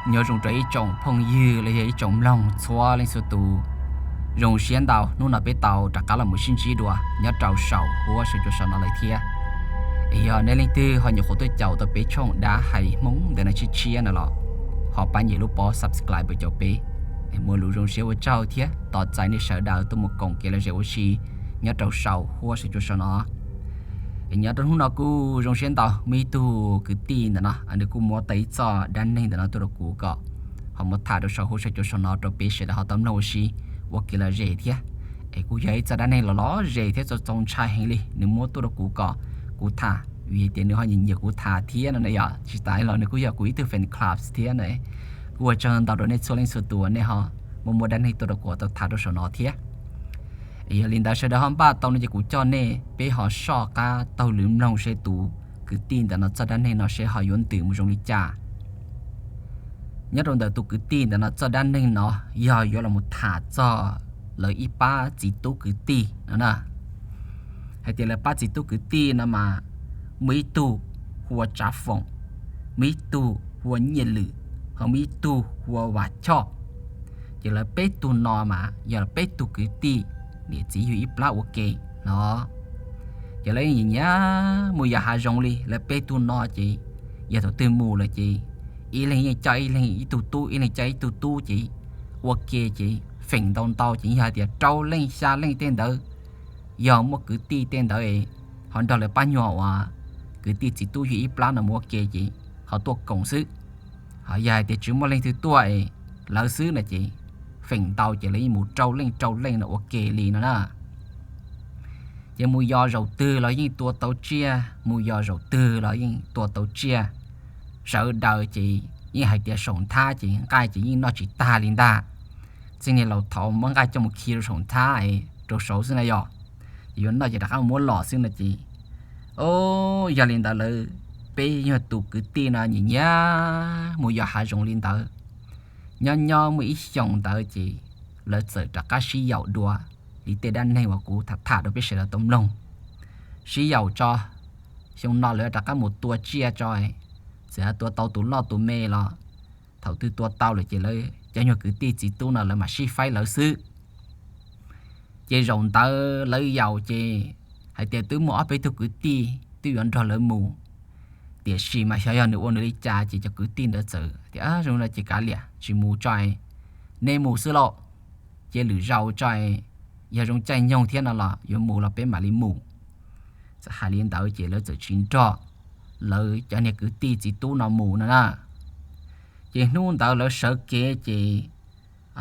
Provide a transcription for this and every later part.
Nyob zoo rau ib tsoom phooj ywg los yog ib tsoom mloog txhua leej txhua tus. Zoo siab ntau hnub no peb tau rov qab los mus sib ntsib dua nyob rau saum huab saum cua saum no lawm thiab. Yog nej leej twg ho nyuam qhuav tuaj caum tau peb tshooj dab hais Hmoob ntawm no tshiab tshiab no los ho pab nyem lub pob subscribe pab caum peb. Muaj lus zoo siab ua tsaug thiab tos txais nej sawv daws tuaj mus koom kev lom zem ua si nyob rau saum huab saum cua saum no. Nyob rau hnub no kuj zoo siab ntau muaj ib tug kwv tij ntawm no nws kuj muab tau ib txoj dab neeg ntawm no tuaj rau kuv kom ho muab tham rau saum huab saum cua saum no rau peb sawv daws ho tau mloog ua si ua kev lom zem thiab. Es kuj yog ib txoj dab neeg los lom zem thiab txaus txaus ntshai heev li nws muab tuaj rau kuv kom kuv tham vim tias nws ho nyiam nyiam kuv tham thiab no na yom. Tsis tas los nws kuj yog kuv ib tug fan club thiab na. Kuj ua tsaug ntau rau nej txhua leej txhua tus nej ho muab muab dab neeg tuaj rau kuv tau tham rau saum no thiab. Yog li ntawd sawv daws ho npaj tau no ces kuv coj nej peb ho soj qab taug lw mloog seb tus kwv tij ntawm no txoj dab neeg no seb ho yuav ntws mus zoo li cas. Nyob rau ntawm tus kwv tij ntawm no txoj dab neeg no yog yuav los tham txog lawv ib pab txiv tub kwv tij no na. Hais tias lawv pab txiv tub kwv tij no mas muaj ib tug hu ua Tsav Foom, muaj ib tug hu ua Nyiaj Lwm, ho muaj ib tug hu ua Vam Choj. Ces lawv peb tug no mas yog peb tug kwv tij, niam txiv yug ib plab ua ke no. Ces lawv yeej nyiam nyiam mus yos hav zoov li lawv peb tug no ces yog thaum twg mus lawm ces ib leeg yeej coj ib leeg ib tug tub, ib leeg coj ib tug tub ces ua ke ces feem ntau ntau ces yog hais tias rau leej xya leej tej ntawd, yog muaj kwv tij tej ntawd ho nrog lawv pab nyuag uas kwv tij txiv tub yug ib plab no mus ua ke ces ho tuaj koom xwb. Ho yog hais tias tsis muaj leej twg tuaj lawv xwb no ces feem ntau ces lawv yeej mus rau leej rau leej no ua ke li no na. Ces mus yos zaum twg los yeej tua tau tsiaj, mus yos zaum twg los yeej tua tau tsiaj. Sawv daws ces yeej hais tias saum nthab ces nqaij ces yeej noj tsis tag li ntag. Txij niag laus thaud muab nqaij coj mus khi rau saum nthab rau saud xwb na yog, ces yuav noj ces rov qab muab los xwb no ces. O, yog li ntawd lawv peb nyuag tus kwv tij no nyiam nyiam mus yos hav zoov li ntawd. Nyob nyob muaj ib xyoos ntawd ces lawv txawm rov qab sib yaum dua li tej dab neeg uas kuv tham tham rau peb sawv daws tau mloog. Sib yaum tso, xyoo no lawv rov qab mus tua tsiaj tso, txawm tua tau tus loj tus me los thaum twg tua tau lawm ces lawv cov nyuag kwv tij txiv tub no lawv mam sib faib lawv xwb. Ces zaum ntawd lawv yaum ces hais tias twb muaj ob peb tug kwv tij twb yuav nrog lawv mus, tiam sis mas xyov yog nws ua nws li cas ces cov kwv tij ntawd txawm tias zoo no ces kav liam tsis mus tso, neb mus xwb lauj, cia lwm zaus tso, yog zoo caij nyoog thiab no los yuav mus los peb mam li mus. Txawm hais li ntawd ces lawv txawm tsis nrog lawv cov niag kwv tij txiv tub no mus no na. Ces hnub ntawd lawv sawv kev ces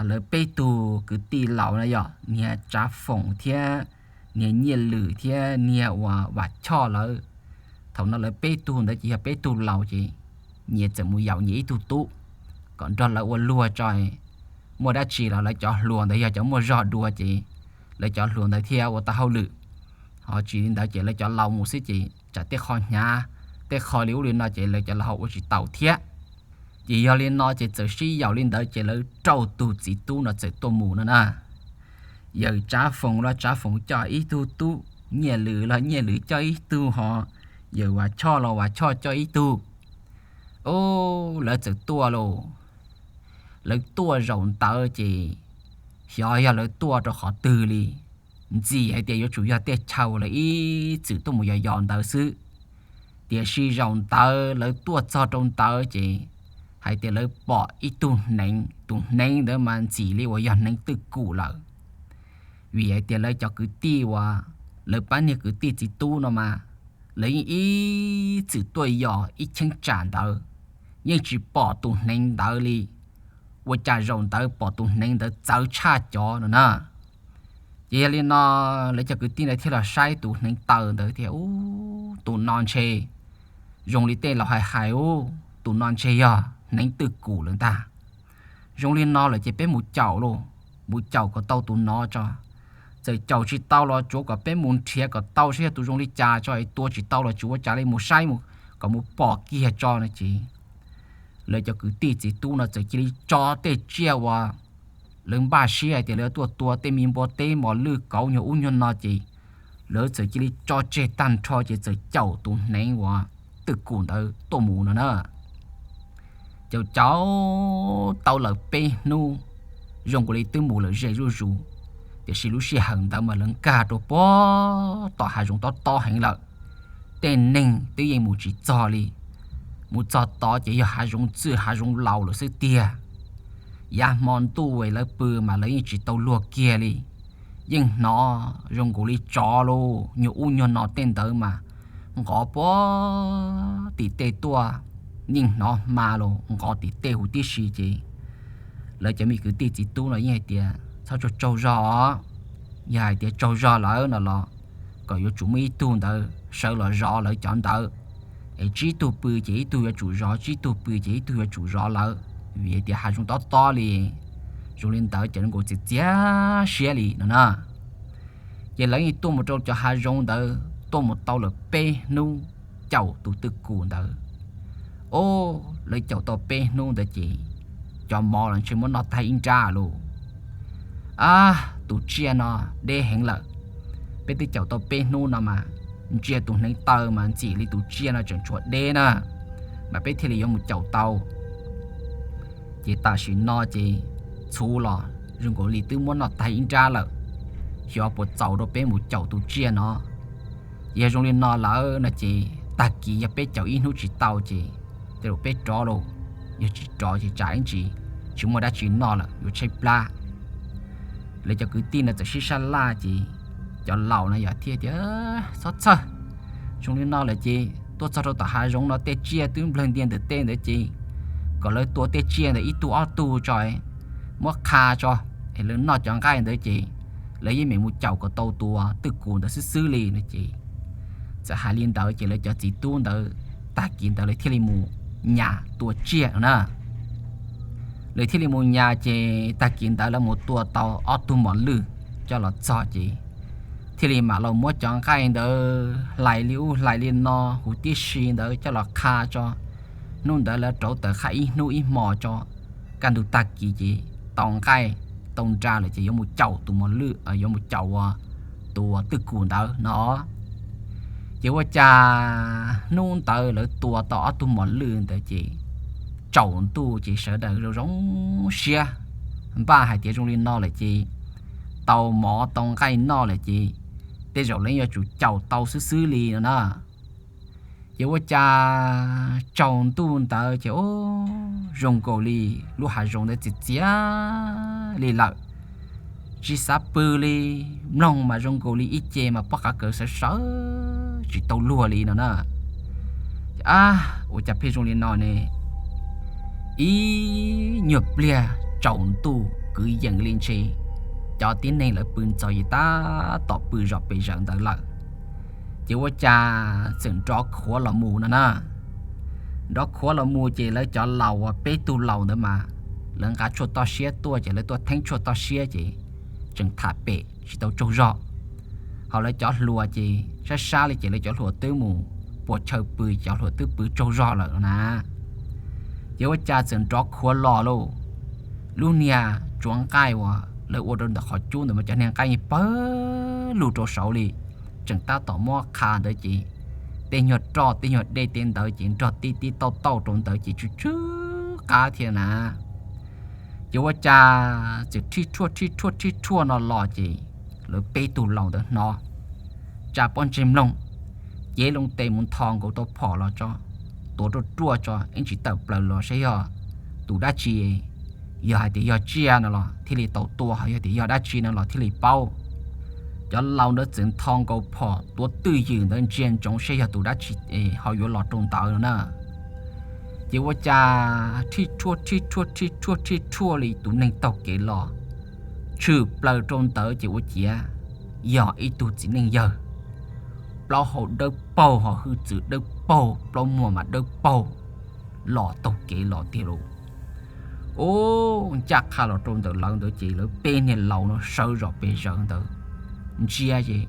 lawv peb tug kwv tij laus na yog niag Tsav Foom thiab niag Nyiaj Lwm thiab niag uas Vam Choj lawv, thaum no lawv peb tug ntawd ces yog peb tug laus ces nyias txawm mus yaum nyias ib tug tub kom nrog lawv ua luag tso. Muaj dab tsi los lawv cov hluas ntawd yog cov muaj zog dua ces lawv cov hluas ntawd thiaj ua tau hauj lwm. Ho tsis li ntawd ces lawv cov laus mus xwb ces tsam tej qho hnyav, tej qho li ub li no ces lawv cov laus ho ua tsis taus thiab. Ces yog li no ces txawm sib yaum li ntawd ces lawv rau tug txiv tub no txawm tuaj mus no na. Yawm Tsav Foom los Tsav Foom coj ib tug tub, Nyiaj Lwm los Nyiaj Lwm coj ib tug ho, yawm Vam Choj los Vam Choj coj ib tug. O, lawv txawm tuaj lauj. Lawv tuaj zaum ntawd ces xyov yog lawv tuaj rau qhov twg li, ntxim hais tias yuav tsum yog tej chaw lawv ib txwm tuaj mus yos yos ntawd xwb. Tiam sis zaum ntawd lawv tuaj txog rau ntawd ces hais tias lawv pom ib tug hneev, tus hneev ntawd mas ntxim li uas yog hneev twj kum lawm. Vim hais tias lawv cov kwv tij uas lawv pab niag kwv tij txiv tub no mas lawv yeej ib txwm tuaj yos ib cheeb tsam ntawd, yeej tsis pom tus hneev ntawd li. Ua cas zaum ntawd pom tus hneev ntawd txawv tshaj cov no na. Ces yog li no lawv cov kwv tij ntawd thiaj los saib tus hneev taw ntawd tias, Ub, tus no ntshe zoo li tej laus hais hais, ub, tus no ntshe yog hneev twj kum lawm ntag. Zoo li no lawm ces peb mus caum lauj, mus caum kom tau tus no tso. Txawm caum tsis tau los tsuav kom peb mus nrhiav kom tau saib yog tus zoo li cas tso, tua tsis tau los tsis ua cas li, mus saib kom mus pom kiag tso no ces lawv cov kwv tij txiv tub no txawm cia li tso tej tsiaj uas lawv npaj siab hais tias lawv tuaj tua tej me npua teb mos lwj kauv nyuag ub nyuag no ces lawv txawm cia li tso tseg tag nrho ces txawm caum tus hneev uas twj kum ntawd tuaj mus no na. Caum caum tau lawm peb hnub, zoo nkaus li twb mus lawm ze zuj zus, tiam sis lub sij hawm ntawd mas lawv nkag rau puag tom hav zoov tob tob heev lawm. Tej neeg twb yeej mus tsis txog li, mus txog tod ces yog hav zoov txwj hav zoov laus lawm xwb tiag. Yav hmo ntuj lawv pw mas lawv yeej tsis tau luag kiag li. Yeej hnov zoo nkaus li tsov los nyuag ub nyuag no tej ntawd mas nqov puag tim tej tuaj, yeej hnov hma los nqov tim tej huv tib si ces lawv cov me kwv tij txiv tub no yeej hais tias txhob tsaug tsaug zog os. Yog hais tias tsaug zog lawm no los kom yuav tsum muaj ib tug ntawd sawv los zov lawv cov ntawd, es tsib tug pw ces ib tug yuav tsum zov, tsib tug pw ces ib tug yuav tsum zov lawv, vim hais tias hav zoov tob tob li. Zoo li ntawd ces zoo nkaus txias txias siab li no na. Ces lawv yeej tuaj mus rau cov hav zoov ntawd tuaj mus tau lawm peb hnub, caum tus twj kum ntawd. Os, lawv caum tau peb hnub ntawd ces cov mov los ntshe muab noj tag ib nrab lauj. Ab, tus tsiaj no deb heev lawm. Peb twb caum tau peb hnub no mas ntsia tus hneev taw mas ntxim li tus tsiaj no tseem tshuav deb na, mas peb thiaj li yuav mus caum tau. Ces tam sim no ces txhuv los zoo nkaus li twb muab noj tag ib nrab lawm, xyov puas txaus rau peb mus caum tus tsiaj no. Yog zoo li no lawm no ces tag kis yog peb caum ib hnub tsis tau ces tej zaum peb rov lauj, yog tsis rov ces tsam ib ntsis tsis muaj dab tsi noj lawm yuav tshaib plab. Lawv cov kwv tij no txawm sib sab laj ces cov laus no yog thiaj tias, txhob txhawj, zoo li no lawm ces tuaj txog rau tom hav zoov no tej tsiaj twb nplawg ntia ntawm tej ntawd ces kom lawv tua tej tsiaj ntawd ib tug ob tug tso, muab qha tso, es lawv noj cov nqaij ntawd ces lawv yeej meem mus caum kom tau tus twj kum ntawd xwb xwb li no ces txawm hais li ntawd ces lawv cov txiv tub ntawd tag kis ntawd lawv thiaj li mus nyas tua tsiaj no na. Lawv thiaj li mus nyas ces tag kis ntawd lawv mus tua tau ob tug mos lwj coj los txog ces thiaj li mam los muab cov nqaij ntawd hlais li ub hlais li no huv tib si ntawd coj los qha tso. Hnub ntawd lawv rauv taws qha ib hnub ib hmos tso, kaj ntug tag kis ces tau nqaij tau nra lawm ces yuav mus caum tus mos lwj, yuav mus caum ua tus twj kum ntawd no. Ces ua cas hnub ntawd lawv tua tau ob tug mos lwj ntawd ces tsaus ntuj ces sawv daws zoo zoo siab, npaj hais tias zoo li no lawm ces tau mov tau nqaij noj lawm ces tej zaum lawv yuav tsum caum tau xwb xwb li no na. Ces ua cas tsaus ntuj ntawd ces zoo nkaus li lub hav zoov ntawd txias txias li lawm, tsis xav pw li, mloog mas zoo nkaus li ib ce mas pob qa kaws sawv sawv tsis tau luag li no na. Ab, ua cas pheej zoo li no ne? Ib nyuag pliag tsaus ntuj kwv yees li ntshe cov tib neeg lawv pw ntxov ces tab tom pw zom pes zaws ntawd lawm. Ces ua cas txawm nrov khuav los mus no na. Nrov khuav los mus ces lawv cov laus uas peb tug laus ntawd mas lawv nqa tshuaj toj siab tuaj ces lawv tuaj theeb tshuaj toj siab ces tseem tham pem tsis tau tsaug zog. Ho lawv cov hluas ces sab sab li ces lawv cov hluas twb mus puas chaw pw, cov hluas twb pw tsaug zog lawm na. Ces ua cas txawm nrov khuav los lauj. Lub niag tsuav nqaij uas lawv ua rau ntawm qhov cub ntawd mas cov niag nqaij pawg lug rau saud li, tseem tab tom muab qha ntawd ces tej nyuag roj tej nyuag dej tej ntawd ces nrog tib tib tauj tauj rau ntawd ces tsw tsw qab thiab na. Ces ua cas txawm rhij rhuaj rhij rhuaj rhij rhuaj no los ces lawv peb tug laus ntawd hnov, tsa pob ntseg mloog, cev loo tes mus nthos nkaus tau phom los tso, tuav ruaj ruaj tso ib ntsis tawm plaws los saib yog tus dab tsi, yog hais tias yog tsiaj no los thiaj li tau tua, yog tias yog dab tsi no los thiaj li paub. Cov laus ntawd txawm nthos nkaus phom tuav twj ywm ntawd ntsia ntsoov saib yog tus dab tsi ho yuav los rau ntawd no na. Ces ua cas rhij rhuaj rhij rhuaj rhij rhuaj rhij rhuaj li tus neeg taug kev los, tshwm plaws rau ntawd ces ua ciav yog ib tug txiv neej yawg, plaub hau dawb paug ho hwj txwv dawb paug, plaub muag mas dawb paug, los taug kev los tiag lauj. Ub, ncaj qha los rau ntawm lawv ntawd ces lawv peb niag laus no sawv zom pes zaws ntawd ntsia ces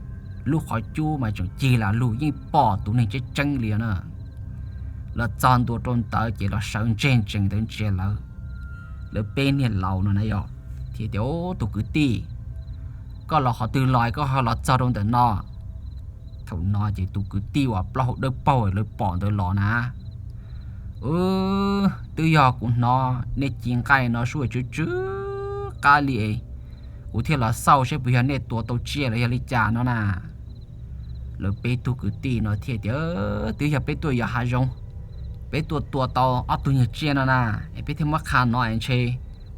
lub qhov cub mas tseem cig lam lug yeej pom tus neeg tseeb tseeb li na. Los txog ntua rau ntawd ces los sawv ntseg ntsees ntawd ntsia lawv, lawv peb niag laus no na yog thiaj tias, Ub, tus kwv tij, koj los qhov twg los koj ho los txog rau ntawm no? Thaum no ces tus kwv tij uas plaub hau dawb paug lawv pom ntawd los na, Wb, twb yog kuv hnov nej ci nqaij no sub tsw tsw qab li es kuv thiaj los xauj saib puas yog nej tua tau tsiaj los yog li cas no na. Lawv peb tug kwv tij no thiaj tias, Twb yog peb tuaj yos hav zoov, peb tuaj tua tau ob tug nyuag tsiaj no na, es peb thiaj muab qha no es ntshe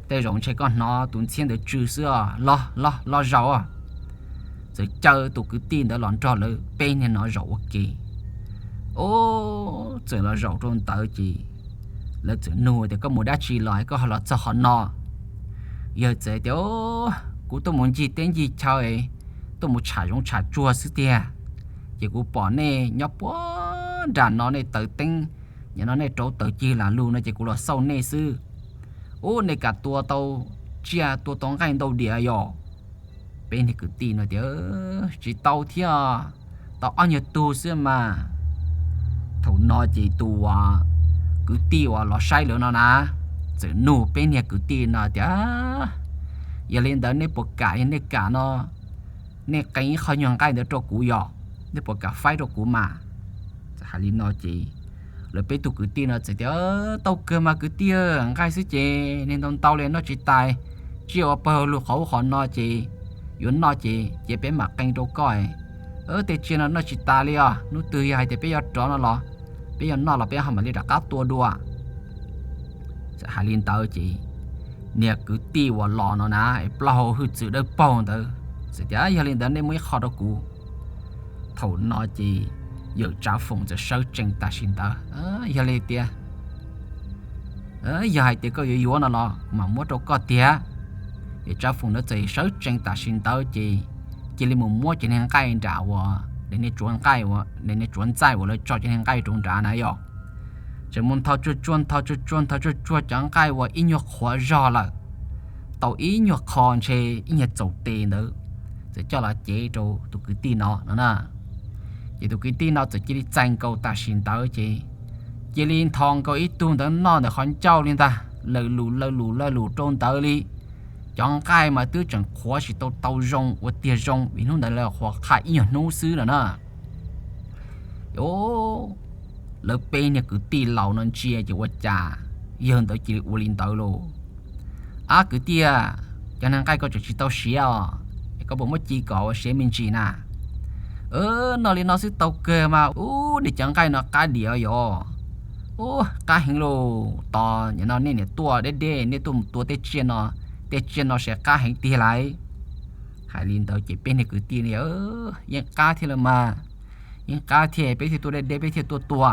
tej zaum ntshe koj hnov tus ntxhiab ntawd tsw xwb os, los los los zaum. Txawm caw tus kwv tij ntawd los nrog lawv peb niag no zaum ua ke. Ub, txawm los zaum rau ntawd ces lawv txawm nug tias, Koj mus dab tsi los koj ho los txog qhov no? Yawg txawm tias, Kuv tuaj mus ncig teb ncig chaw, tuaj mus tsham zoov tsham tsuag xwb tiag, ces kuv pom nej nyob puag nram no nej taws teeb, nim no nej rauv taws cig lam lug no ces kuv los xauj nej xwb. Ub, nej kam tua tau tsiaj tua tau nqaij ntau diam yom? Peb niag kwv tij no tias, Tsis tau thiab, tau ob nyuag tug xwb mas. Thaum no ces tus kwv tij uas los saib lawv no na, txawm nug peb niag kwv tij no tias, Yog li ntawd nej puas kam, yog nej kam no nej qee ib qho nyuag nqaij ntawd rau kuv yom? Nej puas kam faib rau kuv mas? Txawm hais li no ces lawv peb tug kwv tij no txawm tias, Tau kawg mas kwv tij, nqaij xwb ces niag ntau ntau li noj tsis tas, tsiaj ua pawg lug qhov ub qhov no ces yuav noj ces cia peb mam qee rau koj. Tej tsiaj no noj tsis tas li os, hnub twg yog hais tias peb yuav rov no los, peb yuav noj los peb ho mam li rov qab tua dua. Txawm hais li ntawd ces niag kwv tij uas los no na, plaub hau hwj txwv dawb paug ntawd txawm tias, Yog li ntawd nej muab ib qho rau kuv. Thaum no ces yawm Tsav Foom txawm sawv tsees tam sim ntawd, Yog li tias, yog hais tias koj yuav yuav no los mam muab rau koj tiag. Yawm Tsav Foom ntawd txawm sawv tsees tam sim ntawd ces cia li mus muab cov niag nqaij nram uas, niag tsuav nqaij, niag tsuav ntxaij uas lawv tso cov niag nqaij rau nrad na yom. Txawm mus nthos tsuag tsuag nthos tsuag tsuag nthos tsuag tsuag cov nqaij uas ib nyuag qhuav zog lawm, tau ib nyuag qho ntshe ib nyuag txaus tes ntawd, txawm coj los cev rau tus kwv tij no no na. Ces tus kwv tij no txawm cia li txais nkaus tam sim ntawd ces cia li nthos nkaus ib tug ntawd noj ntawm qhov ncauj li ntag, lawm lus lawm lus lawm lus rau ntawd li. Cov nqaij mas twb tseem qhuav tsis tau tau zoo ua tiag zoo vim hnub ntawd lawv qhuav qhaj ib nyuag hnub xwb no na. Lawv peb niag kwv tij laus no ntsia ces ua cas yawg ntawd cia li ua li ntawd lauj. Ab kwv tij, cov niag nqaij koj tseem tsis tau siav os, es koj puas muab ci kom ua siav me ntsis na? Noj li no xwb tau kawg mas, ub, nej cov nqaij no qab diam yom. Ub, qab heev lauj, tos nim no nej niam tuaj deb deb, nej tuaj mus tua tej tsiaj no, tej tsiaj no ces qab heev tiag lauj. Hais li ntawd ces peb niag kwv tij, yeej qab thiab los mas, yeej qab thiab peb thiaj tuaj deb deb peb thiaj tuaj tua.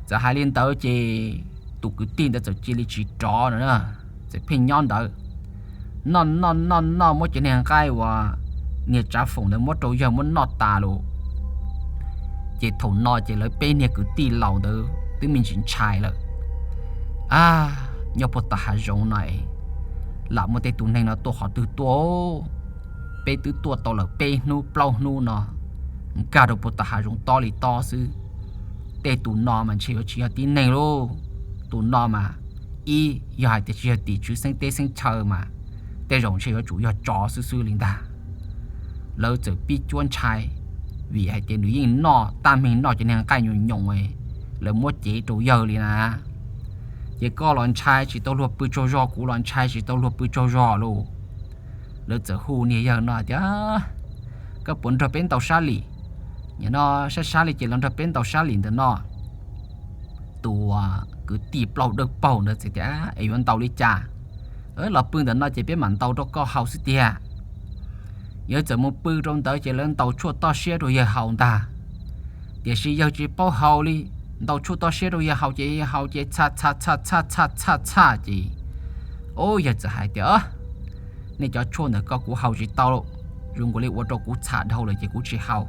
Txawm hais li ntawd ces tus kwv tij ntawd txawm cia li tsis rov no na, txawm pheej nyob ntawd noj noj noj noj muab cov niag nqaij uas niag Tsav Foom ntawd muab rau yawg muab noj tas lauj. Ces thaum no ces lawv peb niag kwv tij laus ntawd twb me ntsis ntshai lawm. Ab, nyob puag tom hav zoov no lam muaj tej tus neeg no tuaj qhov twg tuaj? Peb twb tuaj tau lawm peb hnub plaub hnub no, nkag rau puag tom hav zoov tob li tob xwb. Tej tus no mas ntshe yuav tsis yog tib neeg lauj. Tus no mas, ib, yog hais tias tsis yog tim tswv xeeb teb xeeb chaw mas tej zaum ntshe yuav tsum yog tsov xwb xwb li ntag. Lawv txawm pib cuab ntshai, vim hais tias nws yeej noj tab meeg noj cov niag nqaij nyoos nyoos lawv muab cev rau yawg li na. Ces koj los ntshai tsis tau luag pw tsaug zog, kuv los ntshai tsis tau luag pw tsaug zog lauj. Lawv txawm hu niag yawg no tias, Koj puas nrog peb ntaus sab lim? Nim no sab sab li ces los nrog peb ntaus sab lim ntawm no. Tus kwv tij plaub dawb paug ntawd txawm tias, Es yuav ntaus li cas? Los pw ntawm no ces peb mam ntaus rau koj haus xwb tiag. Yawg txawm mus pw rau ntawd ces lawv ntaus tshuaj toj siab rau yawg haus ntag. Tiam sis yawg tsis paub haus li, ntaus tshuaj toj siab rau yawg haus ces yawg haus ces txha txha txha txha txha txha txha ces, o, yawg txawm hais tias, Nej cov tshuaj ntawm ko kuv haus tsis tau, zoo nkaus li ua rau kuv txham dhau lawm ces kuv tsis haus.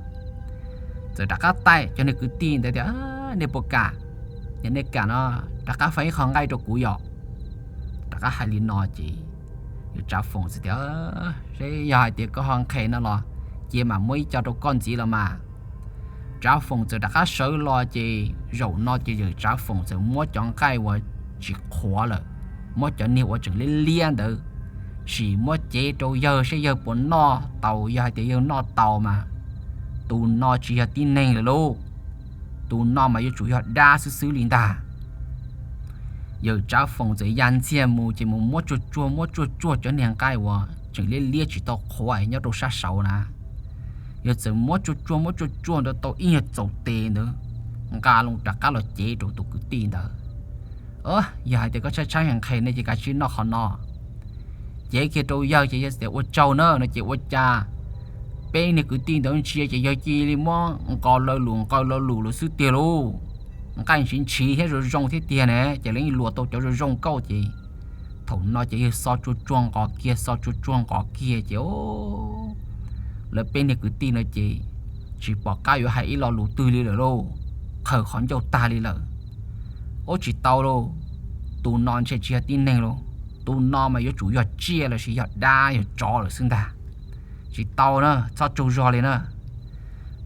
Txawm rov qab taij cov niag kwv tij ntawd tias, Nej puas kam? Yog nej kam no rov qab faib ib qho nqaij rau kuv yom. Rov qab hais li no ces yawm Tsav Foom txawm tias, Seb yog hais tias koj ho nqhis no los cia mam muab ib co rau koj ntxiv los mas. Tsav Foom txawm rov qab sawv los ces zaum no ces yawm Tsav Foom txawm muab cov nqaij uas tsis qhuav lawm, muab cov niag uas tseem liab liab ntawd sim muab cev rau yawg seb yawg puas noj tau. Yog hais tias yawg noj tau mas tus no tsis yog tib neeg lawm lauj, tus no mas yuav tsum yog dab xwb xwb li ntag. Yawm Tsav Foom txawm ya ntxiag mus ces mus muab tsuag tsuag muab tsuag tsuag cov niag nqaij uas tseem liab liab tsis tau qhuav nyob rau sab saud na. Yawg txawm muab tsuag tsuag muab tsuag tsuag nrad tau ib nyuag txaus tes ntawd, nqa loo rov qab los cev rau tus kwv tij ntawd. Yog hais tias koj tshaib tshaib nqhis ne ces kav tsij noj qhov no. Cev kiag rau yawg ces yawg tias ua tsaug na no ces ua cas peb niag kwv tij ntawd ntsia ces yawg cia li muab nqos law lus nqaws law lus lawm xwb tiag lauj. Nqaij ntshiv ntshiv thiab zoo zoo thiab tiag ne ces lawv yeej luas tau cov zoo zoo nkauj ces thaum no ces yawg xo tsuag tsuag nqos kiag xo tsuag tsuag nqos kiag ces lawv peb niag kwv tij no ces tsis pom qab yuav hais ib lo lus twg li lawm lauj, qhaws qhov ncauj tag li lawm. Ub tsis tau lauj, tus no ntshe tsis yog tib neeg lauj, tus no mas yuav tsum yog tsiaj los sis yog dab yog tsov lawm xwb ntag. Tsis tau na, txhob tsaug zog li na.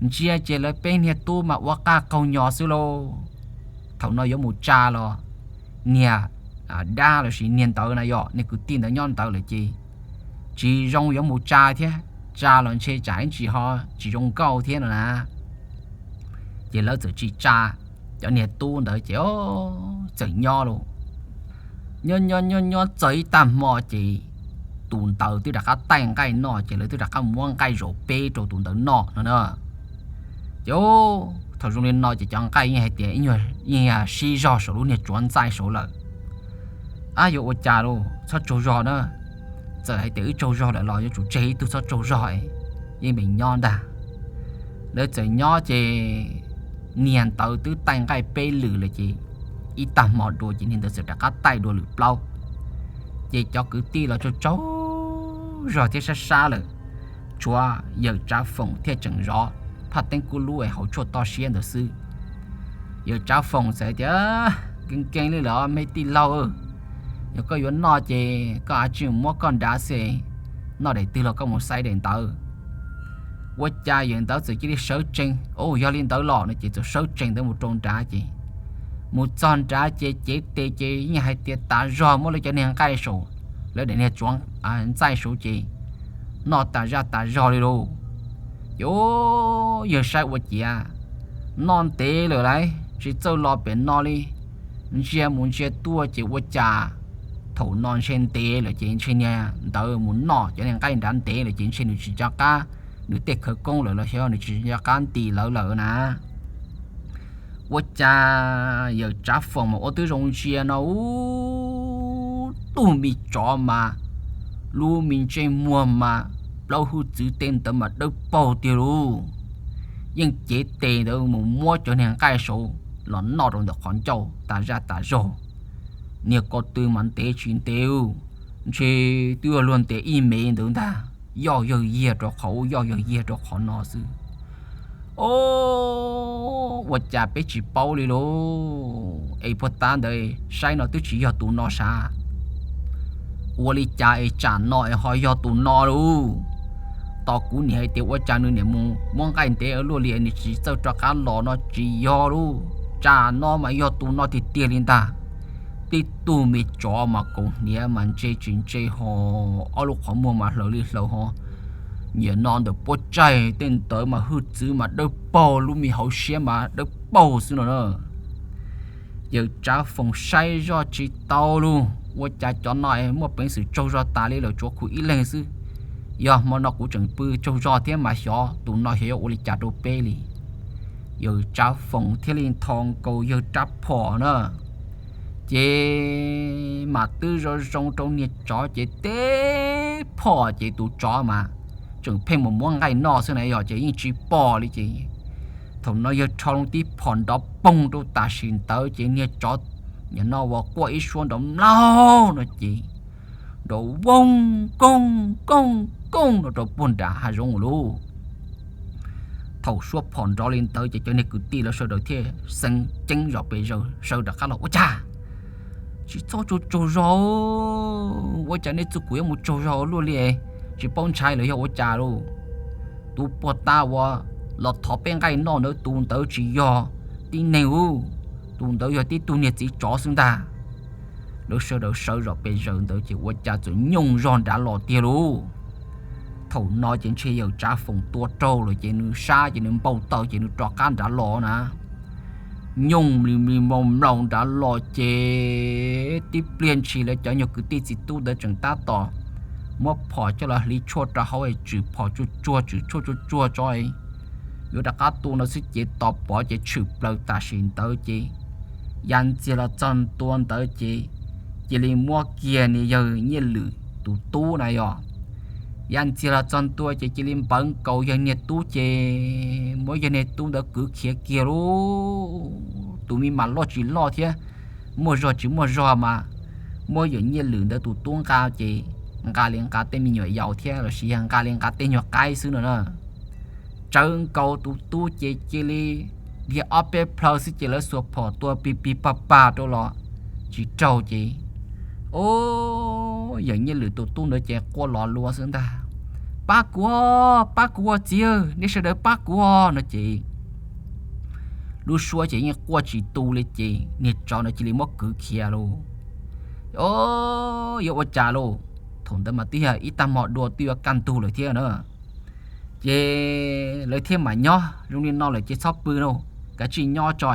Ntsia ces lawv peb niag tub mas ua qaj qaug nyo xwb lauj. Thaum no yuav mus tsa los niag dab los sis niag ntawd na yog niag kwv tij ntawd nyob ntawd lawm ces tsis zoo yuav mus tsa thiab, tsa los ntshe tsam ib ntsis ho tsis zoo nkauj thiab no na. Ces lawv txawm tsis tsa cov niag tub ntawd ces txawm nyob lauj. Nyob nyob nyob nyob txog ib tag hmo ces tus ntawd twb rov qab taij nqaij noj ces lawv twb rov qab muab nqaij zaum peb rau tus ntawd noj no na. Ces thaum zoo li no ces cov nqaij yeej hais tias yeej sib zog saum lub niag tsuav ntxaij saud lawm. Ab yuav ua cas lauj, txhob tsaug zog na. Txawm hais tias wb tsaug zog lawm los yuav tsum tseg ib tug txhob tsaug zog, yeej meem nyob ntag. Lawv txawm nyob ces niag ntawd twb taij nqaij peb lwm lawm ces ib tag hmo dua ces niag ntawd txawm rov qab taij dua lwm plaub. Ces cov kwv tij los tsaug tsaug zog thiab sab sab lawm, tshuav yawm Tsav Foom thiaj tseem zov phaj teeb kub lub es hauv tshuaj toj siab ntawd xwb. Yawm Tsav Foom txawm hais tias, Nkees nkees li lawm me tij laug, yog koj yuav noj ces koj av tsij muab koj nrad xwb, noj daim twg los koj mus xaiv daim ntawd. Ua cas yawm ntawd txawm cia li sawv tsees, Au, yog li ntawd los no ces txawm sawv tsees ntawd mus rau nrad ces mus txog nrad ces cev tes ces yeej hais tias tas zog muab lawv cov niag nqaij saum lawv daim niag tsuav ntxaij saud ces noj tas zaj tas zog li lauj. Ces yawg saib ua ciav noj ntev lawm lauj, tsis txawj los pem no li, ntsia mus ntsia tuaj ces ua cas thaum no ntshe ntev lawm ces ntshe niag ntawd mus noj cov niag nqaij nrad ntev lawm ces ntshe nws tsis nco qab nws tej khawv koob lawm los xyov nws tsis nco qab nti lawv lawm na. Ua cas yawm Tsav Foom mas ua twb zoo ntsia no ub, tus me tsov mas lub me ntsej muag mas plaub hwj txwv tej ntawd mas dawb paug tiag lauj. Yeej cev tes ntawd mus muab cov niag nqaij saud los noj rau ntawm qhov ncauj tas zaj tas zog. Niag ko tw mas ntev tsis ntev, ntshe twb yog luag ntev ib mev ntawd ntag, yoj yawg yiag rau qhov ub yoj yawg yiag rau qhov no xwb. O, ua cas peb tsis paub li lauj, es puag ta ntawd saib no twb tsis yog tus no sav. Ua li cas es tsam no es ho yog tus no lauj? Tos kuv niam hais tias ua cas nws niam mus muab nqaij ntev luaj li nws tsis txawj rov qab los no tsis yog lauj, tsam no mas yog tus no tiag tiag li ntag. Tib tug me tsov mas kaus hniav mas ntse tsis ntse ho, ob lub qhov muag mas hlaws li hlaws ho, nyiam no ntawm puab tsaig tej ntawd mas hwj txwv mas dawb paug, lub me hauv siab mas dawb paug xwb no na. Yawm Tsav Foom saib zoj tsis tau lauj, ua cas cov no muaj peev xwm tsaug zog tas li lawm, tsuav kuv ib leeg xwb. Yog hmo no kuv tseem pw tsaug zog thiab mas xyov tus no xyov yuav ua li cas rau peb li. Yawm Tsav Foom thiaj li ntho nkaus yawg rab phom na, ces mam twb zoo zoo rau niag tsov ces teb phom ces tus tsov mas tseem pheej mus muab nqaij noj xwb na yog ces yeej tsis pom li ces thaum no yawg rho loo tib phom nrov poog rau tam sim ntawd ces niag tsov nim no uas quaj ib suab nrov mlaug no ces nrov voog koog koog koog no rau puag nram hav zoov lauj. Thaum suab phom nrov li ntawd ces cov niag kwv tij lawv sawv daws thiaj xeev ceeb zom pes zaws sawv rov qab los, ua cas tsis txhob tsaug tsaug zog, ua cas nej txuj kuv yuav mus tsaug zog luaj li, tsis paub ntshai lawm yog ua cas lauj? Tus puag ta uas los thov peb nqaij noj ntawd tus ntawd tsis yog tib neeg ub, tus ntawd yog tib tug niag txiv tsov xwb ntag. Lawv sawv daws sawv zom pes zaws ntawd ces ua cas txawm nyooj zog nrad los tiag lauj. Thaum no ces ntshe yawm Tsav Foom tua raug lawm ces nws sab ces nws npau taws ces nws rov qab nrad los na. nyooj mlis mlis mloos mloos nrad los ces tib pliag ntshis lawv cov nyuag kwv tij txiv tub ntawd tseem tab tom muab phom coj los hliv tshuaj rau hauv es tswm phom tsuag tsuag, tswm tshuaj tsuag tsuag tso yuav rov qab tua no xwb ces tos pov ces tshwm plaws tam sim ntawd ces ya ntxiag los txog ntua ntawd ces cia li muab kiag niag yawg Nyiaj Lwm tus tub na yog ya ntxiag los txog ntua ces cia li npawv nkaus yawg niag tub ces muab yawg niag tub ntawd kwv khiav kiag lauj. Tus me mas loj tsis loj thiab muaj zog tsis muaj zog mas muab yawg Nyiaj Lwm ntawd tus tub nqa ces nqa li nqa tej me nyuam yaus thiab los sis yog nqa li nqa tej nyuag qaib xwb no na. Tsawv nkaus tus tub ces cia li dhia ob peb plhaw xwb ces lawv xuas phom tua pig pig pag pag rau los tsis raug ces o, yawg Nyiaj Lwm tus tub ntawd ces quaj los lua xwb ntag. Pab kuv, pab kuv ua txiv, nej sawv daws pab kuv no ces lub suab ces yeej quaj tsis tu li ces niag tsov ntawd cia li muab kwv khiav lauj. O, yuav ua cas lauj, thaum ntawd mas twb yog ib tag hmo dua twb yuav kaj ntug lawm thiab na. Ces lawv thiaj mam nyob zoo li no lawm ces txhob pw lauj, kav tsij nyob tso,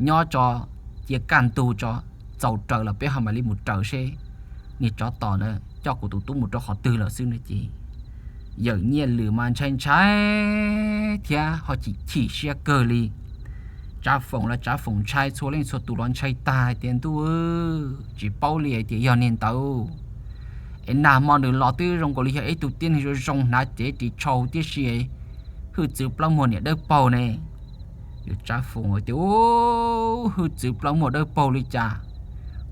nyob tso, cia kaj ntug tso, txaus raws los peb ho mam li mus raws seb niag tsov tom na coj kuv tus tub mus rau qhov twg lawm xwb no ces yawm Nyiaj Lwm mas ntshai ntshai thiab ho chim chim siab kawg li. Tsav Foom los Tsav Foom ntshai, txhua leej txhua tus los ntshai tag hais tias ntuj, tsis paub li hais tias yog niag ntawd es nag hmo nws los twb zoo nkaus li yog ib tug tib neeg zoo zoo hnav cev ris tsho huv tib si, hwj txwv plaub muag niam dawb paug ne. Yawm Tsav Foom tias, hwj txwv plaub muag dawb paug li cas?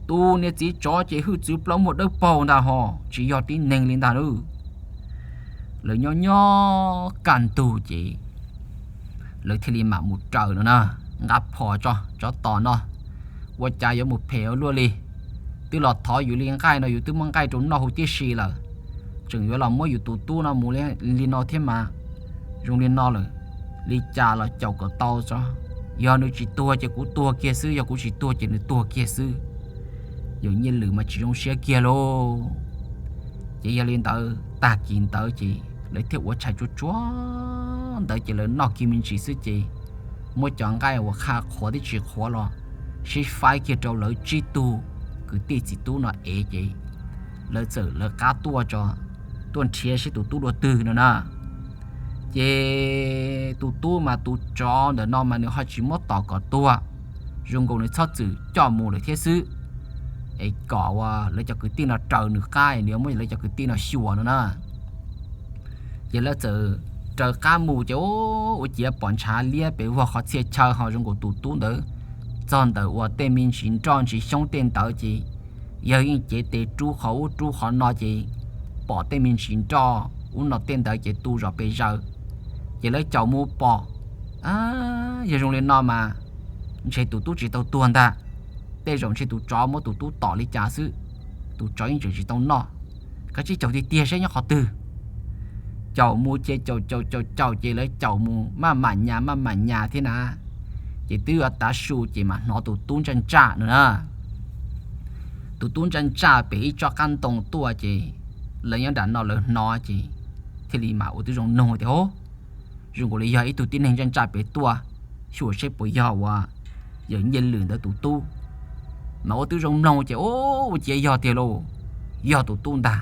Tus niag txiv tsov ces hwj txwv plaub muag dawb paug ntag hos tsis yog tib neeg li ntag lauj. Lawv nyob nyob kaj ntug ces lawv thiaj li mam mus raws no na, nqa phom tso, tsov tom no, ua cas yuav mus phem ua luaj li. Twb los thov yus li nqaij no yus twb muab nqaij rau noj huv tib si lawm, tseem yuav los muab yus tus tub no mus li no thiab mas. Zoo li no lawm, li cas los caum kom tau tso, yog nws tsis tuag ces kuv tuag kiag xwb, yog kuv tsis tuag ces nws tuag kiag xwb. Yawm Nyiaj Lwm mas tsis zoo siab kiag lauj. Ces yog li ntawd tag kis ntawd ces lawv thiaj ua tshais tsuag tsuag ntawd ces lawv noj kiag me ntsis xwb ces muab cov nqaij uas qha qhuav thiab tsis qhuav los sib faib kiag rau lawv tsib tug kwv tij txiv tub no ev ces lawv txawm lawv qab tuaj tso, tuaj nrhiav seb tus tub dua twg no na. Ces tus tub mas tus tsov ntawm no mas nws ho tsis muab tom kom tuag, zoo nkaus nws txhob txwm coj mus lawm thiab xwb, es kom ua lawv cov kwv tij no raws nws qab nws yuav muab lawv cov kwv tij no xyuas no na. Ces lawv txawm raws qab mus ces ua ciav pom ntshav liab pem vog qhov txhia chaw ho zoo nkaus tus tub ntawd txog ntawm uas tej me ntsis nroj ntsis xyoob tej ntawd ces yawg yeej cev tes rub qhov ub rub qhov no ces pom tej me ntsis nroj ub no tej ntawd ces tu zom pes zaws. Ces lawv caum mus pom, yog zoo li no mas ntshe tus tub tsis tau tuag ntag, tej zaum ntshe tus tsov muab tus tub tom li cas xwb, tus tsov yeej tseem tsis tau noj. Kav tsij caum tiag tiag seb nyob qhov twg. Caum mus ces caum caum caum caum ces lawv caum mus maj mam nyas maj mam nyas thiab na, ces twb yuav tav su ces mam hnov tus tub ntsaj ntsaj no na. Tus tub ntsaj ntsaj pem ib tsob qab ntoo tuaj ces lawv nyob nram no lawv hnov ces thiaj li mam ua tib zoo nug tias, Hov, zoo nkaus li yog ib tug tib neeg ntsaj ntsaj pem tuaj, xyuas seb puas yog uas yawm Nyiaj Lwm ntawd tus tub. Mas ua tib zoo mloog ces ua ciav yog tiag lauj, yog tus tub ntag.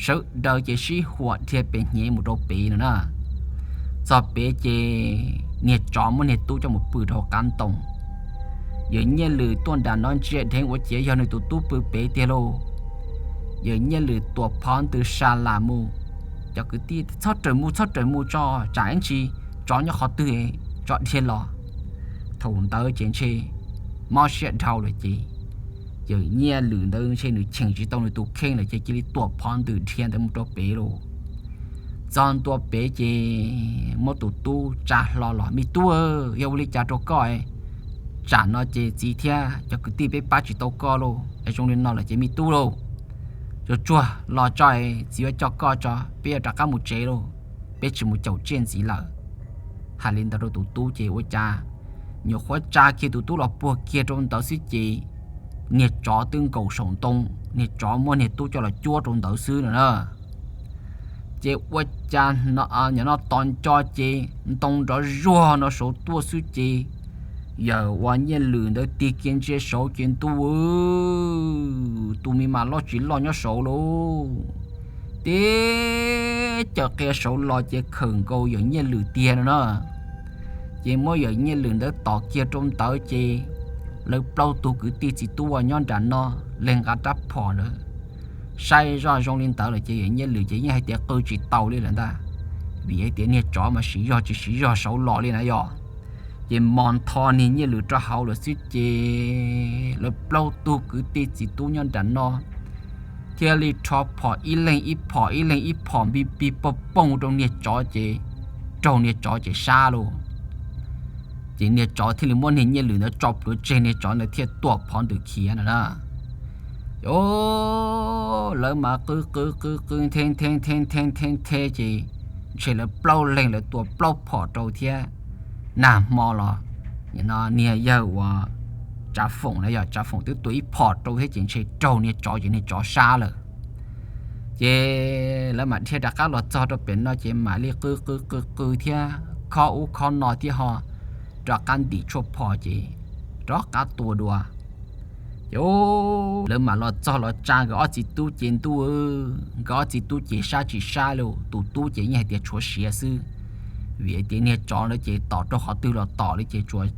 Sawv daws ces sib huam dhia pem hnyev mus rau pem no na. Txog pem ces niag tsov muab niag tub coj mus pw rau hauv qab ntoo. Yawm Nyiaj Lwm tuaj nram no ntsia dheev ua ciav yog nws tus tub pw pem tiag lauj. Yawm Nyiaj Lwm tuam phov ntws sa las mus, cov kwv tij, Txhob raws mus, txhob raws mus tso, tsam ib ntsis tsov nyob qhov twg, tsov dhia los. Thaum ntawd ces ntshe mob siab dhau lawm ces yawm Nyiaj Lwm ntawd ntshe nws cheem tsis tau nws tus kheej lawm ces cia li tuam phov ntws dhia ntawd mus rau pem lauj. Txog ntua pem ces muab tus tub tsa hlo los, Me tub, yog ua li cas rau koj? Tsam no ces txiv thiab cov kwv tij peb pab tsis tau koj lauj, es zoo li no lawm ces me tub lauj, tsuag tsuag los tso, txiv yuav coj koj tso, peb yuav rov qab mus tsev lauj, peb tsis mus caum tsiaj ntxiv lawm. Hais li ntawd rau tus tub ces ua cas nyuam qhuav tsa kiag tus tub los puag kiag rau ntawd xwb ces niag tsov twb nkaum saum ntoo, niag tsov muab niag tub coj los cuab rau ntawd xwb no na. Ces ua cas nim no tos nco ces ntoo nrov zuag no saud tuaj xwb ces yawm uas Nyiaj Lwm ntawd tig kiag ntsia saud ces ntuj, tus me mas loj tsis loj nyob saud lauj, tib caws qia saud los ces khawm nkaus yawm Nyiaj Lwm tiag no na. Ces muab yawm Nyiaj Lwm ntawd tom kiag rau ntawd ces lawv plaub tug kwv tij txiv tub uas nyob nram no, leeg nqa rab phom ntawd saib zoj zoo li ntawd lawm ces yawm Nyiaj Lwm ces yeej hais tias qw tsis tau li lawm ntag, vim hais tias niag tsov mas siv zog tsis siv zog saud los li na yog. Ces mos ntho niag Nyiaj Lwm rau hauv lawm xwb ces lawv plaub tug kwv tij txiv tub nyob nram no thiaj li rho phom ib leeg ib phom ib leeg ib phom npig pig pog pooj rau niag tsov ces raug niag tsov ces sab lauj. Ces niag tsov thiaj li muab niag Nyiaj Lwm ntawd tso plhuav tseg, niag tsov ntawd thiaj tuam phov ntws khiav no na. Lawv mas qw qw qw qw nthe nthe nthe nthe nthe nthe ces ntshe lawv plaub leeg lawv tua plaub phom rau thiab. Nag hmo los niag yawg uas Tsav Foom na yog Tsav Foom twb tua ib phom rau thiab ces ntshe raug niag tsov ces niag tsov sab lawm. Ces lawv mam dhia rov qab los txog rau pem no ces mam li qw qw qw qw thiab khob ub khob no thiab ho rov qab ntim tshuaj phom ces rov qab tua dua. Ces lawv mam los txog los tsa nkawd ob txiv tub ces ntuj, nkawd ob txiv tub ces sab tsis sab li, tus tub ces yeej hais tias tshuav siav xwb, vim hais tias niag tsov ntawd ces tom rau qhov twg los tom li ces tsuas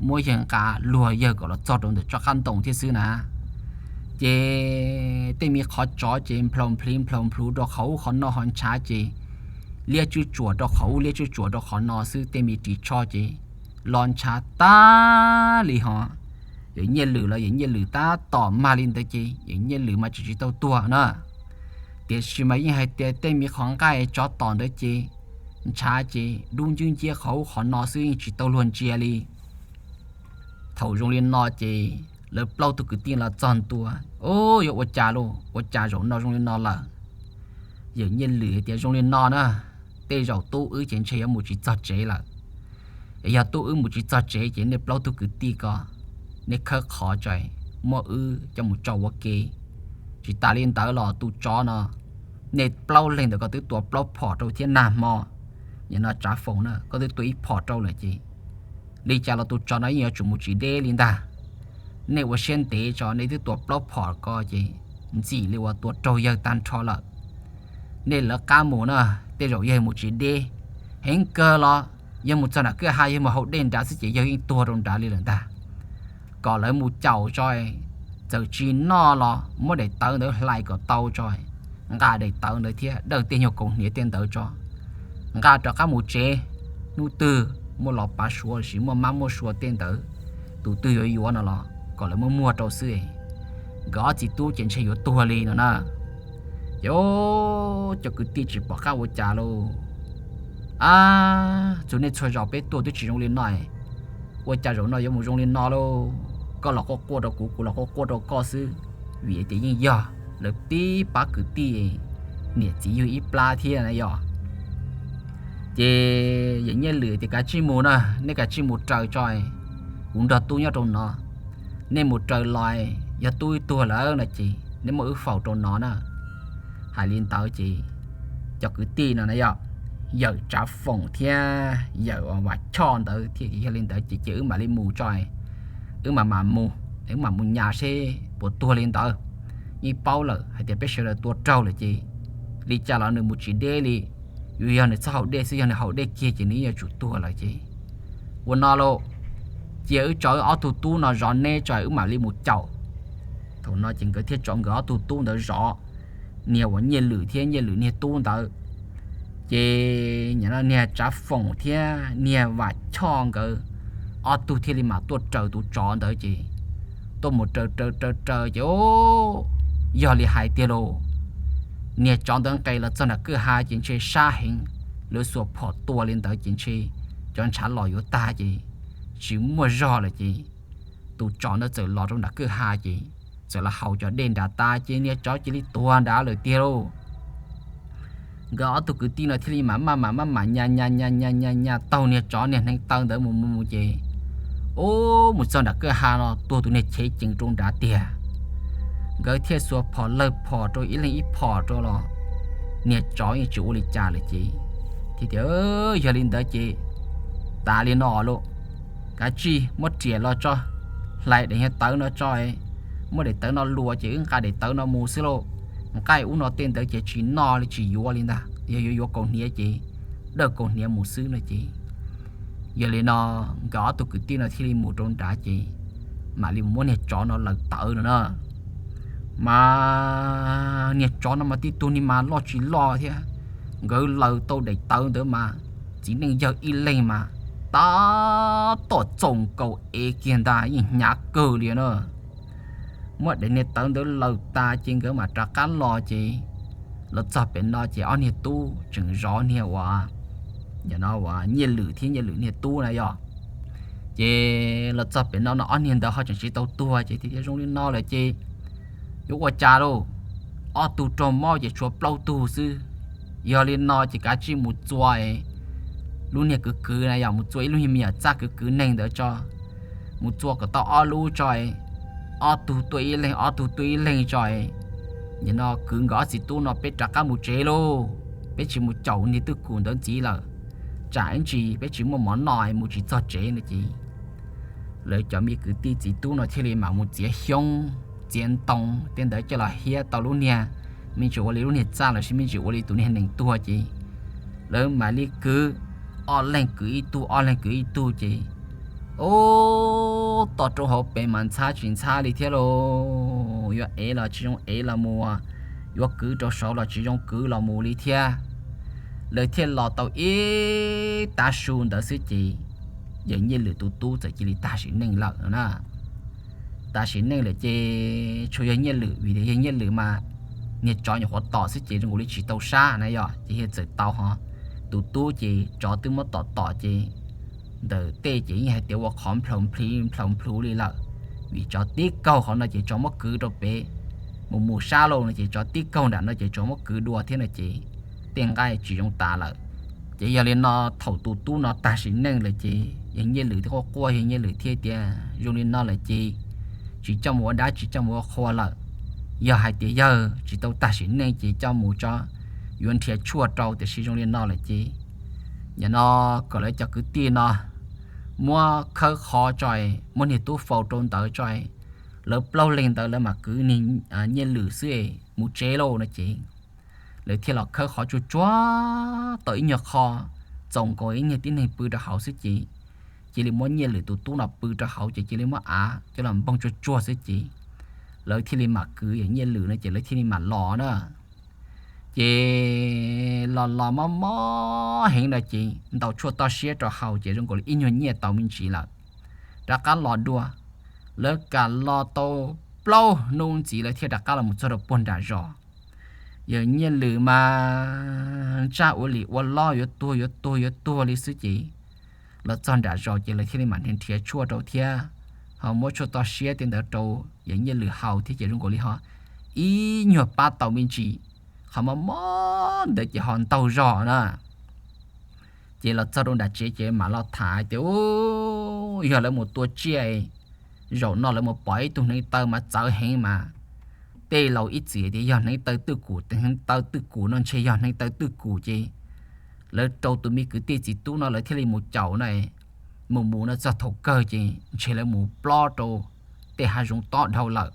muab yawg nqa luag yawg kom los txog rau ntawm tsob qab ntoo thiab xwb na. Ces tej me qhov tsov ces nplaum nplhiv nplaum nplhuv rau qhov ub qhov no ho ntshav ces liab tswb tsuas rau qhov ub liab tswb tsuas rau qhov no xwb, tej me ris tsho ces los ntshav tag li ho. Yawm Nyiaj Lwm los yawm Nyiaj Lwm tab tom mag li ntawd ces yawm Nyiaj Lwm mas tseem tsis tau tuag na. Tiam sis mas yeej hais tias tej me qhov nqaij tsov tom ntawd ces ntshav ces dub ncwb nciab qhov ub qhov no xwb yeej tsis tau luag ntsia li. Thaum zoo li no ces lawv plaub tug kwv tij los txog ntua, Ub, yuav ua cas lauj, ua cas zaum no zoo li no lawm? Yawm Nyiaj Lwm hais tias zoo li no na, tej zaum tub wb ces ntshe yuav mus tsis txog tsev lawm. Es yog tub wb mus tsis txog tsev ces nej plaub tug kwv tij ko, nej khawb qhov tso, muab wb coj mus tso ua ke. Tsis tas li ntawd los tus tsov no, nej plaub leeg ntawd koj twb tua plaub phom rau thiab nag hmo, nim no Tsav Foom na koj twb tua ib phom rau lawm ces li cas los tus tsov no yeej yuav tsum mus tsis deb li ntag. Nej ua siab ntev tso, nej twb tua plaub phom ko ces ntxim li uas tua raug yawg tag nrho lawm. Nej lawv qab mus na, tej zaum yawg mus tsis deb, heev kawg los yawg mus txog nram kwj ha yawg mus haus dej nrad xwb ces yawg yeej tuag rau nrad li lawm ntag. Kom lawv mus caum tso, txawm tsis noj los muab daim tawv ntawd hlais kom tau tso, nqa daim tawv ntawd thiab dawj tej nyuag kaus hniav tej ntawd tso, nqa rov qab mus tsev. Hnub twg muaj los pav suav los sis muaj mab muaj sua tej ntawd, tus twg yuav yuav no los kom lawv muab muag rau xwb. Nkawd ob txiv tub ces ntshe yuav tuag li no na. Ces cov kwv tij tsis pom qab ua cas lauj. Ab, txhua niaj txhua zaus peb tuaj twb tsis zoo li no, ua cas zaum no yuav mus zoo li no lauj? Koj los quaj quaj rau kuv, kuv los quaj quaj rau koj xwb, vim tias yeej yog lawv tib pab kwv tij, niam txiv yug ib plab thiab na yog. Ces yawm Nyiaj Lwm tias kav tsij mus na, nej kav tsij mus raws tso, kuv nrog tub nyob rau no. Nej mus raws los, yog tub wb tuag lawm no ces nej muab wb faus rau no na. Hais li ntawd ces cov kwv tij no na yog yawm Tsav Foom thiab yawm Vam Choj ntawd thiaj yog li ntawd ces ces wb mam li mus tso, wb mam mam mus, wb mam mus nyas seb puas tuag li ntawd. Yeej paub lawm hais tias peb sawv daws tua raug lawm ces li cas los nws mus tsis deb li. Yuav yog nws txhob haus dej xwb, yog nws haus dej kiag ces nws yeej yuav tsum tuag lawm ces ua no lauj, cia wb tso wb ob tug tub no zov neb tso wb mam li mus caum. Thaum no ces nkawd thiaj tso nkawd ob tug tub ntawd zov, niag uas Nyiaj Lwm thiab Nyiaj Lwm niag tub ntawd. Ces nim no niag Tsav Foom thiab niag Vam Choj nkawd ob tug thiaj li mam tuaj raws tus tsov ntawd ces tuaj mus raws raws raws raws ces yog li hais tiag lauj, niag tsov ntawd nqes los txog nram kwj ha ces ntshe sab heev, lawv xuas phom tua li ntawd ces ntshe cov ntshav los yuav tag ces tsis muaj zog lawm ces tus tsov ntawd txawm los rau nram kwj ha ces txawm los haus cov dej nrad tas ces niag tsov cia li tuag nrad lawm tiag lauj. Nkawd ob tug kwv tij no thiaj li mam maj mam maj mam nyas nyas nyas nyas nyas nyas taug niag tsov niag hneev taw ntawd mus mus mus ces ub mus txog nram kwj ha no tuag tus niag chev cees rau nrad tiag. Nkawd thiaj xuas phom lawg phom rau ib leeg ib phom rau los niag tsov yeej tsis ua li cas lawm ces thiaj tias yog li ntawd ces tas li no lauj. kav tsij muab riam los tso, hlais daim niag tawv no tso, muab daim tawv no luas ces wb nqa daim tawv no mus xwb lauj. Nqaij ub no tej ntawd ces tsis noj li tsis yuav li ntag, yog yuav yuav kaus hniav ces dawj kaus hniav mus xwb no ces. Yog li no nkawd ob tug kwv tij no thiaj li mus rau nrad ces mam li muab niag tsov no laws tawv no na. Mas niag tsov no mas tib tug ni mas loj tsis loj thiab, nkawd laws tau daim tawv ntawd mas txiv neej yawg ib leeg mas tab tom txoos nkaus ev kiag ntag, yeej hnyav kawg li na. Muab daim niag tawv ntawd laws tas ces nkawd mam rov qab los ces los txog pem no ces ob niag tub tseem zov niag uas, no uas Nyiaj Lwm thiab Nyiaj Lwm niag tub na yog. Ces los txog pem no no ob niag ntawd ho tseem tsis tau tuag ces tias zoo li no lawm ces yuav ua cas lauj, ob tug raug mob ces tshuav plaub tug xwb. Yog li no ces kav tsij mus txua lub niag kwv kwv na yog, mus txua ib lub niag me nyuam txaj kwv kwv neeg ntawd tso, mus txua kom tau ob lub tso, ob tug tuaj ib leeg ob tug tuaj ib leeg tso, nim no kwv nkawd ob txiv tub no peb rov qab mus tsev lauj, peb tsis mus caum niag twj kum ntawd ntxiv lawm, tsam ib ntsis peb tsis muaj mov noj mus tsis txog tsev no ces lawv cov me kwv tij txiv tub no thiaj li mam mus txiav xyoob txiav ntoo tej ntawd coj los hiab tau lub niag, me ntsis ua li lub niag txaj los sis me ntsis ua li tus niag nees tuag ces lawv mam li kwv, ob leeg kwv ib tug ob leeg kwv ib tug ces ub, toj roob hauv pes mas ntxhab tsis ntxhab li thiab lauj, yuav ev los tsis zoo ev los mus, yuav kwv rau saud los tsis zoo kwv los mus li thiab. Lawv thiaj los tau ib tav su ntawd xwb ces yawg Nyiaj Lwm tus tub txawm cia li tag sim neej lawm no na. Tag sim neej lawm ces tshuav yawg Nyiaj Lwm, vim tias yawg Nyiaj Lwm mas niag tsov nyuam qhuav tom xwb ces zoo nkaus li tsis tau sab na yog, ces yawg txawm tau ho. Tus tub ces tsov twb muab tom tom ces ntawm tej ces yeej hais tias ua qhov nplhaus nplhiv nplhaus nplhuv li lawm, vim tsov tib kaug qhov no ces tsov muab kwv rau pem, mus mus sab lauj no ces tsov tib kaug nram no ces tsov muab kwv dua thiab no ces tej nqaij tsis zoo tas lawm. Ces yog li no thaum tus tub no tag sim neej lawm ces yawg Nyiaj Lwm thiaj quaj quaj, yawg Nyiaj Lwm thiaj tias zoo li no lawm ces tsis coj mus ua dab tsis coj mus ua qhua lawm. Yog hais tias yawg tsis tau tag sim neej ces coj mus tso, yuav nrhiav tshuaj rau, tiam sis zoo li no lawm ces nim no kom lawv cov kwv tij no muab khawb qhov tso, muab niag tub faus rau ntawd tso, lawv plaub leeg ntawd lawv mam kwv Nyiaj Lwm xwb mus tsev lauj no ces lawv thiaj los khawb qhov tsuag tsuag tau ib nyuag qho txaus nkaus ib niag tib neeg pw rau hauv xwb ces cia li muab Nyiaj Lwm tus tub no pw rau hauv ces cia li muab av coj los npoog tsuag tsuag xwb ces lawv thiaj li mam kwv yawg Nyiaj Lwm no ces lawv thiaj li mam los na. Ces los los mob mob heev no ces ntaus tshuaj toj siab rau haus ces zoo nkaus li ib nyuag nyiaj tau me ntsis lawm, rov qab los dua. Lawv kam los tau plaub hnub ntxiv lawv thiaj rov qab los mus txog rau puag nram zos. Yawg Nyiaj Lwm mas ntsaj ua li ua loj yuav tuag yuav tuag yuav tuag li xwb ces los txog nram zos ces lawv thiaj li mam nrhiav tshuaj rau thiab ho muab tshuaj toj siab tej ntawd rau yawg Nyiaj Lwm haus thiab ces zoo nkaus li ho ib nyuag pab tau me ntsis, qhov mob mob ntawd ces ho ntaug zog na. Ces los txog rau nram tsev ces mam los tham tias, Ub, yog lawv mus tua tsiaj, zaum no lawv mus pom ib tug hneev taw mas txawv heev mas. Tej laus ib txwm tias yog hneev taw twj kum, hneev taw twj kum no ntshe yog hneev taw twj kum ces lawv rau tus me kwv tij txiv tub no lawv thiaj li mus caum na. Mus mus no txog thaum kawg ces ntshe lawv mus plob rau tej hav zoov tob dhau lawm,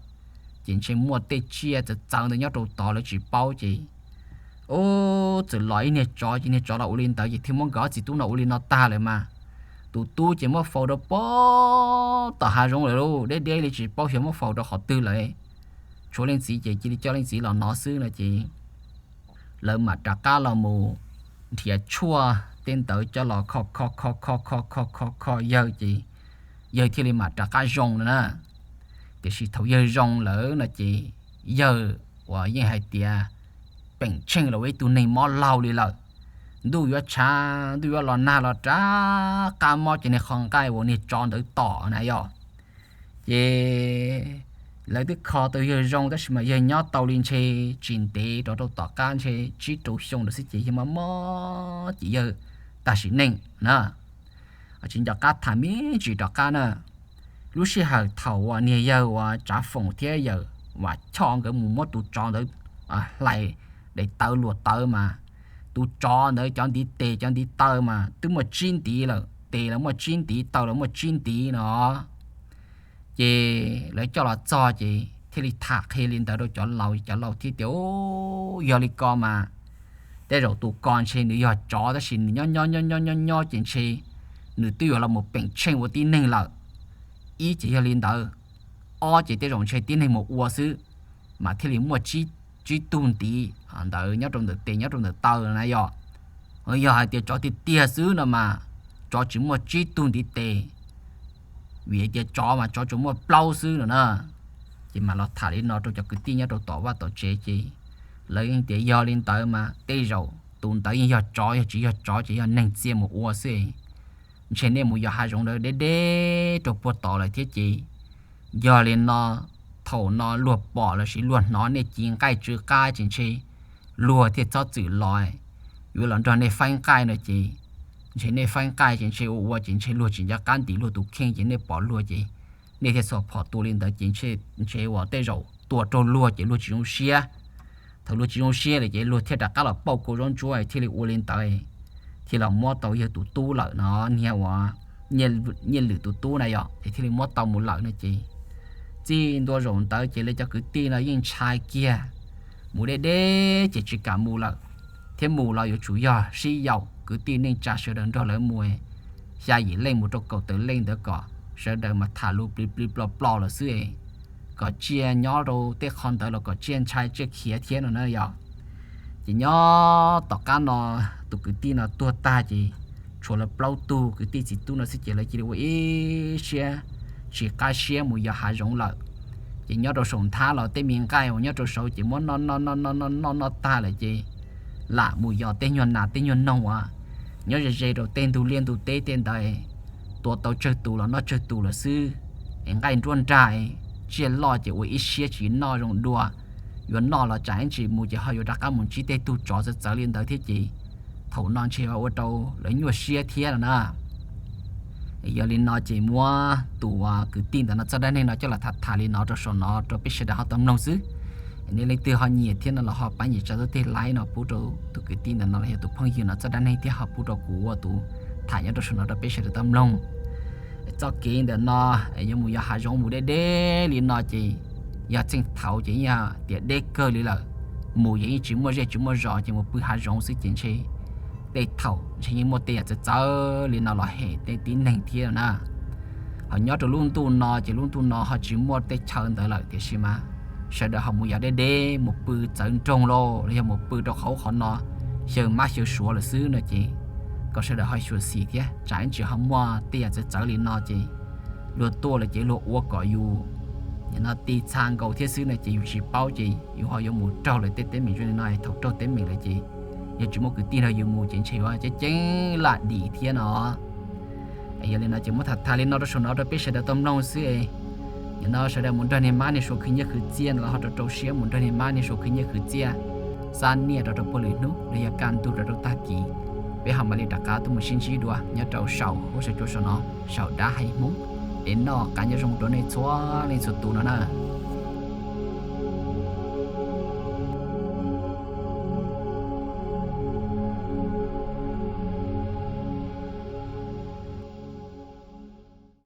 ces ntshe muaj tej tsiaj txawv txawv ntawd nyob rau tod lawv tsis paub ces ub, txawm los ib niag tsov ces niag tsov los ua li ntawd ces thiaj muab nkawd ob txiv tub no ua li no tag lawm mas. Tus tub ces muab faus rau puag tom hav zoov lawm lauj, deb deb li tsis paub xyov muab faus rau qhov twg lawm. Tshuav leej txiv ces cia li coj leej txiv los no xwb no ces lawv mam rov qab los mus nrhiav tshuaj tej ntawd coj los kho kho kho kho kho kho kho kho yawg ces yawg thiaj li mam rov qab zoo no na. Tiam sis thaum yawg zoo lawm no ces yawg uas yeej hais tias peem tsheej los ua ib tug neeg mob laug li lawm. Ntuj yuav tshav ntuj yuav los nag los rov qab mob ces niag qhov nqaij uas niag tsov ntawd tom na yog. Ces lawv twb kho tau yawg zoo tab sis mas yawg nyob tau li ntshe tsis ntev rov rau tom qab ntshe tsib rau xyoo lawm xwb ces yawg mob mob ces yawg tag sim neej na. Tsis nco qab tham me ntsis rov qab na. Lub sij hawm thaum uas niag yawg uas Tsav Foom thiab yawg Vam Choj nkawd mus muab tus tsov ntawd hlais daim tawv luas tawv mas, tus tsov ntawd cov ntiv tes cov ntiv taw mas twb muaj tsib ntiv lawm. tes los muaj tsib ntiv, taw los muaj tsib ntiv no. Ces lawv coj los txog ces thiaj li tham qhia li ntawd rau cov laus, cov laus thiaj tias, Yog li ko mas tej zaum tus ko ntshe nws yog tsov tab sis nws nyob nyob nyob nyob nyob nyob ces ntshe nws twb yuav los mus peem tsheej ua tib neeg lawm. Ib ces yog li ntawd, ob ces tej zaum ntshe tib neeg mus ua xwb mas thiaj li muaj tsib tug ntiv ntawd nyob rau ntawm tes nyob rau ntawm taw na yom. Yog hais tias tsov tiag tiag xwb no mas tsov tsis muaj tsib tug ntiv tes, vim tias tsov mas tsov tsuas muaj plaub xwb no na. Ces mam los tham li no rau cov kwv tij nyob rau tom vaj tom tsev ces lawv yeej tias yog li ntawd mas tej zaum tus ntawd yeej yog tsov, yog tsis yog tsov ces yog neeg txia mus ua xwb. Ntshe nej mus yos hav zoov ntawd deb deb rau puag tod lawm thiab ces yog li no, thaum no luag pom lossis luag hnov nej ci nqaij tsw qab ces ntshe luag thiaj txhob txwm los, yuav los nrog nej faib nqaij no ces ntshe nej faib nqaij ces ntshe ua ua ces ntshe luag tsis nco qab ntim luag tus kheej ces nej pom luag ces nej thiaj txhos phom tua li ntawd ces ntshe uas tej zaum tua raug luag ces luag tsis zoo siab. Thaum luag tsis zoo siab lawm ces luag thiaj rov qab los pauj kua zaub ntsuab thiaj li ua li ntawd, thiaj los muab tau yawg tus tub lawm no, niag uas Nyiaj Lwm tus tub na yom, es thiaj li muab tau mus lawm no ces txij ntua zaum ntawd ces lawv cov kwv tij no yeej ntshai kiag, mus deb deb ces tsis kam mus lawm, thiab mus los yuav tsum yog sib yaum kwv tij neej tsa sawv daws nrog lawv mus, xya yim leej mus rau kaum tawm leej ntawd kom sawv daws mas tham lus plig plig plo plo lawm xwb, kom tsiaj nyob rau tej qho ntawd los kom tsiaj ntshai tsiaj khiav thiab no na yom. Ces nyob tom qab no tus kwv tij no tuag tag ces tshuav lawv plaub tug kwv tij txiv tub no xwb ces lawv cia li ua ib siab tsis qab siab mus yos hav zoov lawm. Ces nyob rau saum nthab los tej me nqaij uas nyob rau saud ces muab noj noj noj noj noj noj noj tag lawm ces lam mus yos tej nyuag nas tej nyuag noog uas nyob ze ze rau tej ntug liaj ntug teb tej ntawd, tua tau tsawg tus los noj tsawg tus lawm xwb. Es nqaij nruab nrag, tsiaj loj ces ua ib siab tsis noj zoo dua, yuav noj los tsam ib ntsis mus ces ho yuav rov qab mus ntsib tej tug tsov txawv txawv li ntawd thiab ces thaum no ntshe ua rau lawv nyuaj siab thiab no na. Yog li no ces muab tus kwv tij ntawm no txoj dab neeg no coj los tham tham li no rau saum no rau peb sawv daws ho tau mloog xwb. Nej leej twg ho nyiam thiab no los ho pab nyem tsa tub teg like no pub rau tus kwv tij ntawm no los yog tus phooj ywg no txoj dab neeg thiab ho pub rau kuv ua tus tham nyob rau saum no rau peb sawv daws tau mloog. Txoj kev ntawm no yuav mus yos hav zoov mus deb deb li no ces yog txheej thaud ces yeej yog tias deb kawg li lawm, mus yeej tsis muaj zej tsis muaj zos ces mus pw hav zoov xwb ces ntshe tej thaum ntshe yeej muaj tej yam txawv txawv li no los hem tej tib neeg thiab na. Ho nyob rau lub ntuj no ces lub ntuj no ho tsis muaj tej chaw ntawd lawm tiam sis mas sawv daws ho mus yos deb deb mus pw txawv nroog lauj los yog mus pw rau qhov ub qhov no xyaw mab xyaw suav lawm xwb no ces kom sawv daws ho xyuam xim thiab tsam ib ntsis ho muaj tej yam txawv txawv li no ces luag tuaj lawm ces luag ua kom yus nim no ti txha nkaus thiab xwb no ces yus tsis paub ces yus ho yuav mus raug lawv tej teeb meem zoo li no, thaum raug teeb meem lawm ces yog tsis muaj kwv tij nrog yus mus ces ntshe yuav ceeb ceeb lam dim thiab no. Yog li no ces muab tham tham li no rau saum no rau peb sawv daws tau mloog xwb. Nim no sawv daws mus nrog niag mab niag suav khwv nyiaj khwv txiaj no los ho rau rau siab mus nrog niag mab niag suav khwv nyiaj khwv txiaj, xa niaj rau rau puag lwm hnub los yog kaj ntug rau rau tag kis, peb ho mam li rov qab tuaj mus sib ntsib dua nyob rau saum huab saum cua saum no, saum Dab Hais Hmoob. Es noj qab nyob zoo rau nej txhua leej txhua tus no na.